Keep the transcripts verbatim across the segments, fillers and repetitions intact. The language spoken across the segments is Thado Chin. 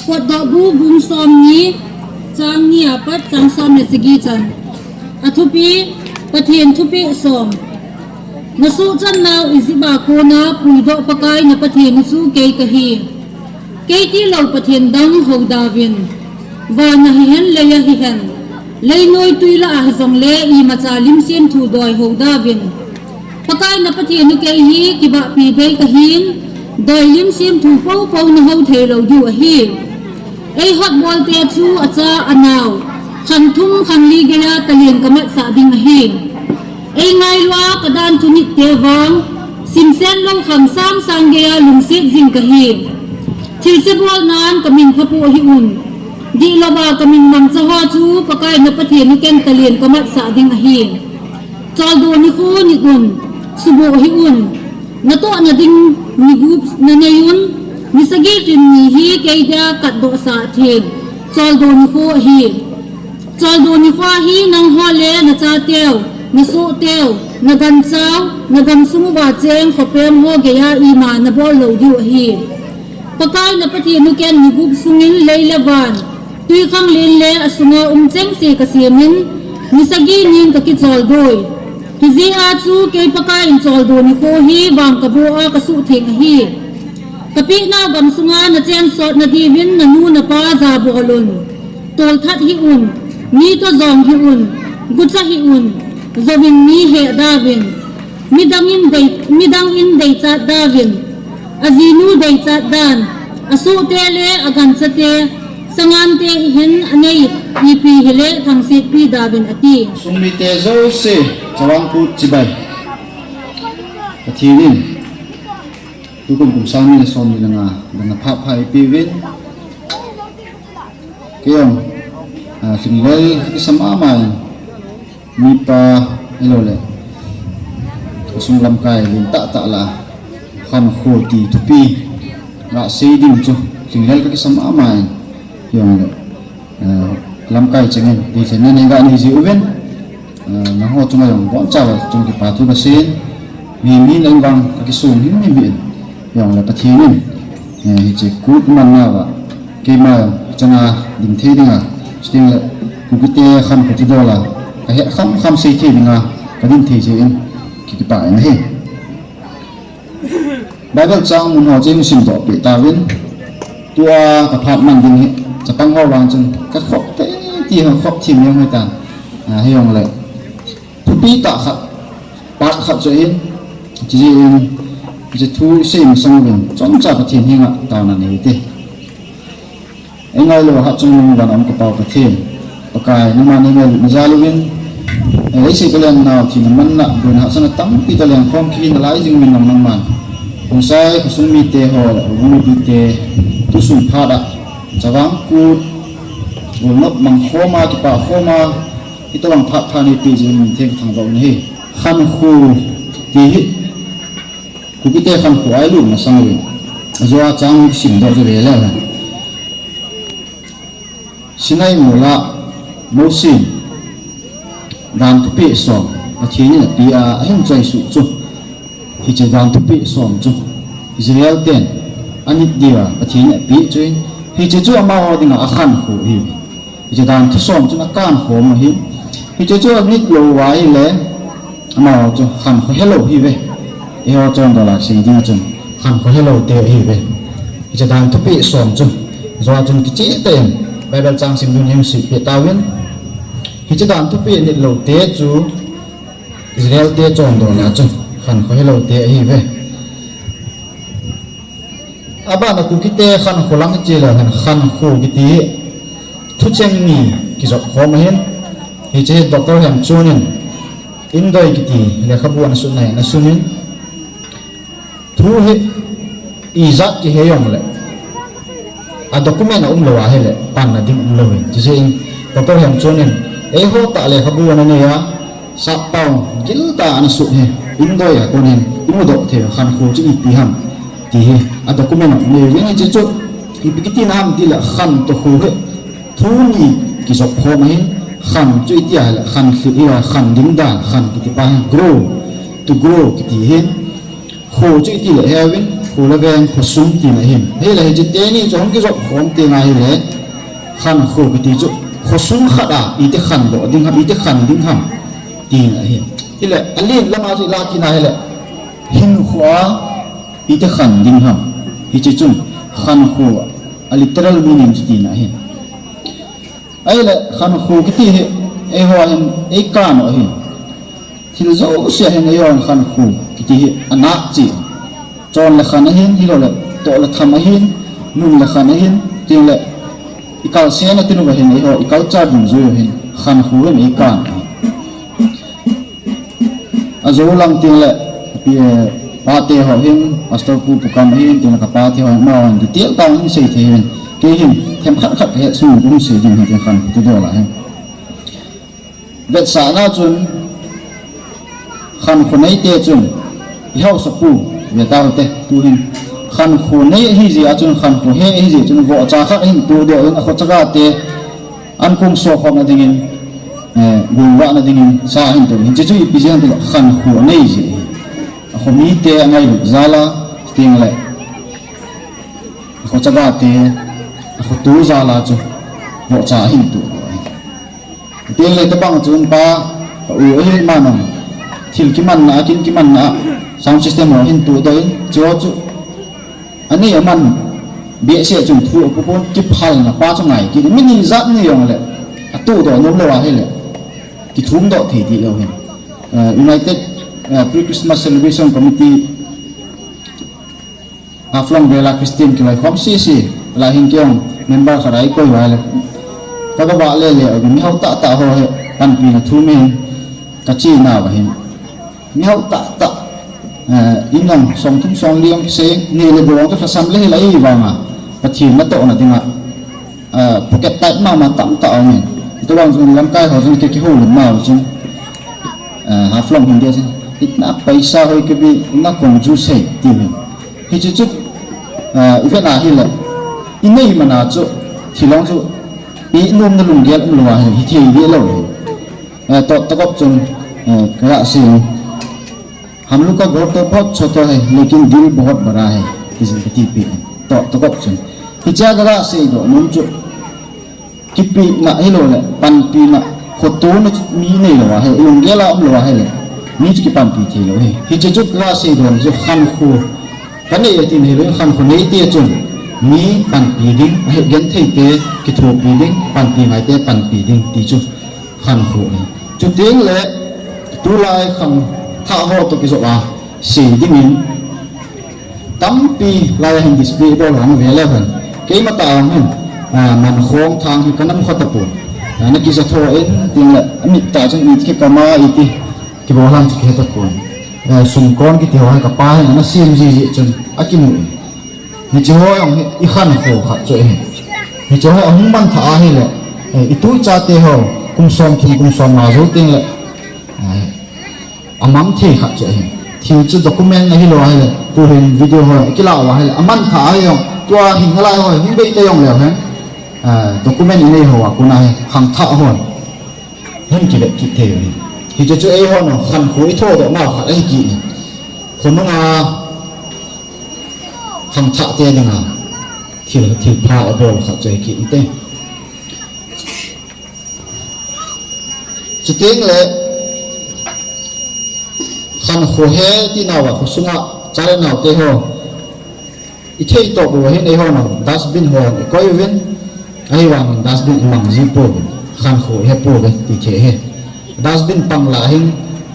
Potdohbu bung somni, chang ni apat chang som le sagi chan. Athupi, Pathen thupeh som. Nasohchannau Egypt a kona puidoh Pakai na Pathen u chu kei kahi. Kei tilou Pathen dang houda uvin. Van a hihen, lei a hihen, leinoi twi lah a hijongle imacha lim semthu doi houda uvin. Pakai na Pathen u kei hi kibahpi bei kahin, doi lim semthu poupou nahou theilou diu ahi. Eihotbolte chu acha anao, khanthum khanli geiya talen kamatsah ding ahi. Eingailua kadan thunit te vang, simsen lou khang sang sang geiya lungset jing kahi. Thilse bolnan kamin phapoh hih un, dihlouva kamin mangcha ho chu Pakai na Pathen u ken talen kamatsah ding ahi. Choldo nikho nit un, suboh hih un, natohna ding ni gup nanei un, ni sagi lhin ni hi kei dia katdohsa thei, choldo nikho ahi. Choldo nikho hi nangho le nachateu, nasohteu, naganchau, nagamsung uva cheng khopem ho geiya ima nabol lou diu ahi. Pakai na Pathen u ken ni gup sungin lei le van, twikhanglen le asunga um chengse kasemin, ni sagi nin kakicholdo e. Hijeh a chu kei Pakai in choldo nikho hi vang kaboh a kasuhtheng ahi. Kapehnau gamsunga nachensot nadiuvin nanu napa jabol un, tolthat hih un, mi toh jong hih un, gucha hih un, jouvin mi hehda uvin, midang in dei, midang in deichat da uvin, ajinu deichat dan, asohte le aganchate, sangante hihen anei ipi hile thangsetpi da uvin ati. Sung mite jouse, Chavang Kut chibai. Pathen in tukum kum sang ni le somni le nga dana phat pha eipeuvin. Kei jong, ah, lhinglel kisam amai, mipa, ahilou le khosung lamkai lentah tah lah a khankho ti thupi gasei ding chu lhinglel kakisam amai, ahilou le, ah, lamkai chengin deilhenna nei ganei jiuvin. Ah, nangho chunga jong boncha uva chung kipa thu kasei in, mihem hin lang vang kakisong himhim in, ahilou le Pathen in, eh, hiche Kut manna uva keima jong chana ding thei dinga, chuteng le Kukite khankho thudol a kahet khamkham sei thei dinga kadin thei jeh in kakipah in ahi. Bible chang mun ho chu simdoh peh tauvin. Tua kaphat man ding hi, chapang ho vang chun kakhop tei ti ho khop thim jeng hoi tan. Ah, hijongle thupi tah khat, part khat chu ahin, chujeh in hiche thu isei masang uvin chomcha Pathen henga taona nei hite. Eingailou hatchungnung vana um ka Pau Pathen, Pakai, nangman eingailut na jal uvin, eh, leiset kalenna, thina manna, boina hahsatna tampi taleng khom kihina lai jing uvin lang nangman, Khongsai khosung mite ho le houbung mipite tusun phat a Chavang Kut golnop mang khom a, kipah khom a, hitobang phat pha neipeh jeh in min theng kathangvah u ahi. Khankho ti hi Kukite khankho a ilut masang uvin, ajoa chang simdoh chu ve leu hen. Sinai mola Mosi in dan thupeh som Pathen in apeh a, ahin choisuh chu, hiche dan thupeh som chu Israel ten anit diuva Pathen in apeh chu ahin, hiche chu amaho dinga akhankho ahi. Hiche dan thusom chun akankhom ahin, hiche chu anit lou uva ahile, amaho chu khankho helou ahiuve. Eiho chondol a sei dinga chun khankho helou te ahiuve. Hiche dan thupeh som chu, ajoa chun kicheh tah in Bible chang sim dingin eisei peh tauvin. Hiche dan thupeh nit lou te chu Israel te chondol a chu khankho helou te ahiuve. Abana Kukite khankho lang iche leu hen, khankho kiti hi thucheng ni kijop khom ahin. Hiche hi Doctor Hemchun in Indoi kiti lekhabu ana sut nai, ana sun in, thu hi ijat kihe jongle a document aum lou ahile panna ding umlou ahi. Chujeh in Doctor Hemchun in eiho tah lekhabu ana nei a, sap pao giltah a ana sut hi, Indoi a kon hin imudoh thei khankho chu ipi ham ti hi a document aum lou ahi. Hiche chu ipi kiti na ham tile khan toh kho hi thu ni kijop khom ahin, khan chu iti ahile khan lhit hia, khan ding dan, khan kiti pa hi grow, to grow kiti ahin, kho chu itile heuvin, Kho le veng khosung tina ahin. Hile hiche teni chu hung kijop khom teng ahile, khankho kiti chu khosung khat a iti khandoh ding ham, iti khan ding ham tina ahin. Hile alen lama chu la kit na hile, hinkho a iti khan ding ham. Hiche chun khankho a literal meaning chu tina ahin. Ahile khankho kiti hi eiho hin eikan u ahi. Thil jouse hin eiho hin khankho kiti hi anat cheh. Chon le khan ahin, hilou le toh le tham ahin, nun le khan ahin, tin le ikalsena tinu ahin, eiho iculture dungjui u hin khankho hin eikan u ahi. Ajou lang tin le, pi, eh, pate ho hin, Pastor Pu Pu Kam hin, tin le kapate ho hin, amahon detail tah in sei thei hin, kei hin themkhat khat kahet sung kum sei ding hin tin khankho ti dol ahi. Vetsahna chun, khankho neite chun, ihaosapu, ve tau te, tu hin. Khankho nei ahi jeh a chun, khankho he ahi jeh chun, vohcha khat ahin todoh in, akhochaga te, an kum sokhomna dingin, eh, gulvahna dingin, sa ahin todoh in. Hiche chu ipi jeh ham itile, khankho anei jeh ahi. Akhomite angailut jal a, tin le, akhochaga te, akhotu jal a chu, vohcha ahin todoh ahi. Tin le tabang chun pa, ka u ahi manang. Thil kimanna, kin kimanna, sound system ho ahin todoh in, chu chu. Anei aman, behseh chun thu apopon, kiphalna pa chu ngai kit. Mi ni jat ni jong le, atodoh nom lou ahile, kithumdoh thei dih lou hin. Eh, United, eh, Pre-Christmas Celebration Committee, Haflong Vela Christian kiloikhom sese, la hin kei jong member khat a eikoi uva le. Ka, kavah lele uva, mihao tahtah ho hi, panpina thum in, kache nauva hin. Mihao tahtah, eh, in lang somthum somli jong kisei, neh le gou jong chu lhasam le hilai vanga, Pathen natohna dinga, eh, pocket tight mama tamtah aumin. Hitobang chun lamkai ho chun kei kihoulim nauva chun, eh, Haflong Hindi a chun, "इतना पैसा हो के भी इतना कंजूस है," ti hin. Hiche chu, eh, ivet na hile, inei mana chu, thil jong chu, inomna lunggel umlou ahi, hithei deh lou ahi. Eh, toh tokop chun, eh, kagah sei, हम लोग का घर तो बहुत छोटा है, लेकिन दिल बहुत बड़ा है, ti jin kati peh. Toh tokop chun. Hichea kagah seidoh nom chu, kipehna hilou le, panpina, khotona mi neilou ahi, ilunggel a umlou ahile, mi chu kipanpi theilou ahi. Hiche chu kagah seidoh nom chu khankho kanei e tin hilou, khankho neite chun, mi panpi ding, ahi genthei te, kithopi ding, panpi ngaite, panpi ding, ti chu khankho ahi. Chuteng le, tulai khangthah ho toh kijop a, sei dingin, tampi laiya hin display bol hung ve leu hen. Keima tah a hin, ah, mankhong thang hi kanam kha tapon. Ah, nakija tho in, tin le, amit tah chun iti kikam a iti kibol ham chu kihe tapon. Eh, sumkon kiti ho hi kapa hin, anasem jiji chun, akimu in. Hiche ho jong hi, ikhankho khat chu ahi. Hiche ho ahung manthah ahile, eh, itu ichate ho, kum somthum, kum somnga jou teng le, eh, amang thei khat chu ahi. Thil chu document ahilou ahile, tuhin video ho, ikilah uva ahile, amanthah ahi jong, tua hin nalai ho, hung bei ta jong leu hen, eh, document inei ho a kona hi, khangthah hon. Hung kivet kit thei u ahi. Hiche chu eihon khankho ithodoh nau khat ahi kit in. Khonunga khangthah te dinga thil, thilpha abol khat chu ahi kit inte. Chuteng le khankho he ti nauva khosunga chale naote ho. Ithei toh bou hin eihon dustbin ho ikoi uvin, ahivangin dustbin imang ji pouvin, khankho ihe pouve ti thei ahi. Dustbin pang lah hin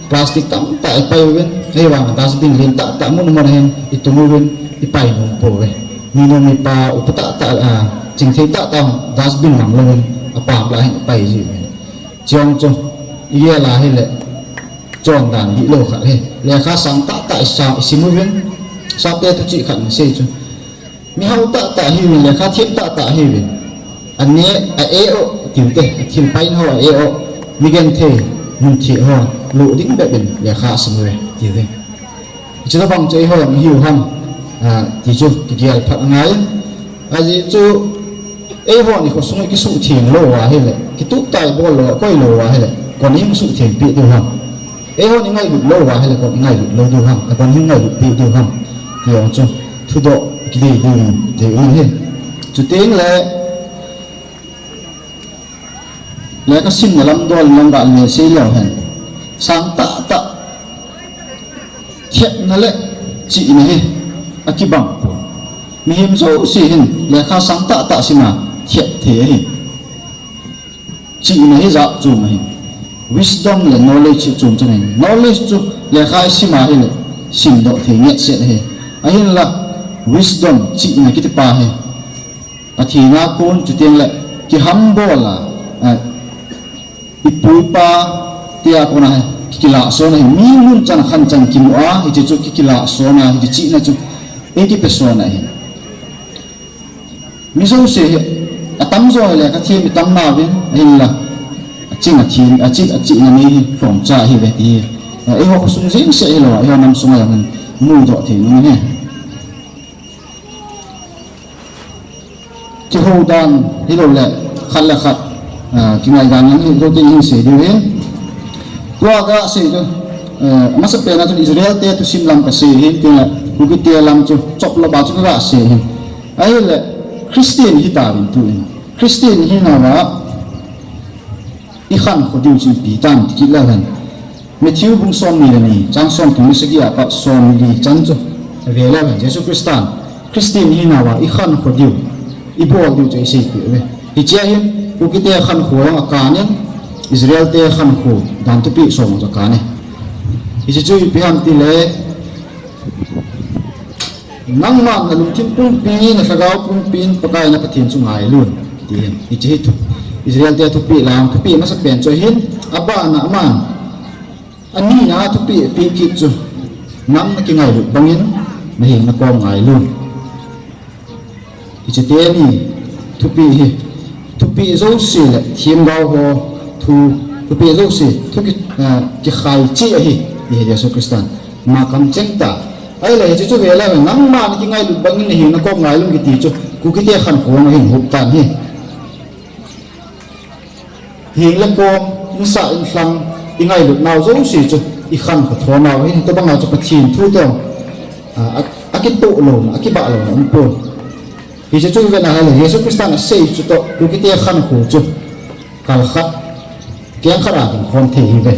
plastic tamtah ipai uvin, ahivangin dustbin len tahtah mun mun hin itung uvin, ipai nom pouve. Minu mipa upa tahtah, ah, chingthei tahtah dustbin mang louvin, apam lah hin ipai ji uvin. Chujong chu, igel a hile, chondan dihlou khat ahi. Lekha sang tahtah isa, isim uvin, sapte thuchih khat nasei chu. Mihao tahtah hiuvin, lekha them tahtah hiuvin. Ane, a-e o, tiute, athil paina ho a-e o, mi genthei, mun thei ho, lo ding bep in, lekha asim uve, tiuve. Hiche tobang chu eiho jong ihiu ham, ah, ti chu kigel phat angai. Ajeh chu eihon ikhosung ikisuhtheng lou uva ahile, kitup tah ibol lou, akoi lou uva ahile, koin hung suhtheng peh diu ham. Eihon ingailut lou uva ahile, koin ingailut lou diu ham, koin hung ngailut peh diu ham. Ti jong chu thudoh kidei ding thei u ahi. Chuteng le, lekha simna lam dol in lang ga le sei leu hen, sang tahtah thepna le chihna hi akibang pon. Mihem jouse hin lekha sang tahtah sima thep thei ahi. Chihna hi jat chom ahi. Wisdom le knowledge hi chom chom ahi. Knowledge chu lekha isima hile simdoh thei ngetset ahi. Ahinla wisdom chihna kitipa hi Pathen a kon, chuteng le kihambol a, eh, ipu ipa tia kona hi kikilah son ahi. Mi mun chan khan chan kimu a, hiche chu kikilah son a, hiche chihna chu eikipe son ahi. Mi jouse hi atamjo hi lekha them itam nauvin, ahinla aching athem, achih, achihna mi hi lhomcha ahiuve ti hi, eh, eiho khosung jeng seh hilou a, eiho nam sunga jong hin mudoh thei nom ahi. Kihou dan hilou le, khat le khat, ah, kingai dan lang hi, tou tin hin sei diu hin. Tua kasei chu, eh, amasapen a chun Israel te thusim lam kasei hin, tin le Kuki te lam chu choplop a chu kasei hin. Ahile, Christian hitauvin tuin. Christian hinauva ikhankho diu chu ipi ham ti kit leu hen, Matthew bung somni le ni, chang somthum le sagi a pat somli chan chu ve leu hen, Jesu Christan Christian hinauva ikhankho diu, ibol diu chu eiseipeh uve. Hichea hin Kuki te khankho jong akan in, Israel te khankho dan thupi som jong akan e. Hiche chu ipi ham tile, Nangman nalungthim pumpi, nalhagao pumpin Pakai na Pathen chu ngailun, ti hin. Hiche hi thu, Israel te thupi lang, thupi masapen chu ahin, abana aman, anina a thupi apen kit chu, nang nakingailut bangin naheng nakom ngailun. Hiche teni thupi hi, thupi jouse le themgao ho thu, thupi jouse thu ki, ah, kikhai cheh ahi, ti hi Jesu Christan ama kamcheng tah. Ahile hiche chu ve leu hen, nangma nakingailut bangin naheng nakom ngailun kiti chu Kuki te khankho ahin hup tan ahi. Heng le kom, insah inlhang, ingailut nau jouse chu ikhankho thonau ahin, hitobanga chu Pathen thu teng, ah, a, akitoh louna, akibah louna umpon. Hiche chu ivet a ahile, Jesu Christan asei chu toh, Kuki te khankho chu kal khat, keng khat a dingkhom thei ahiuve.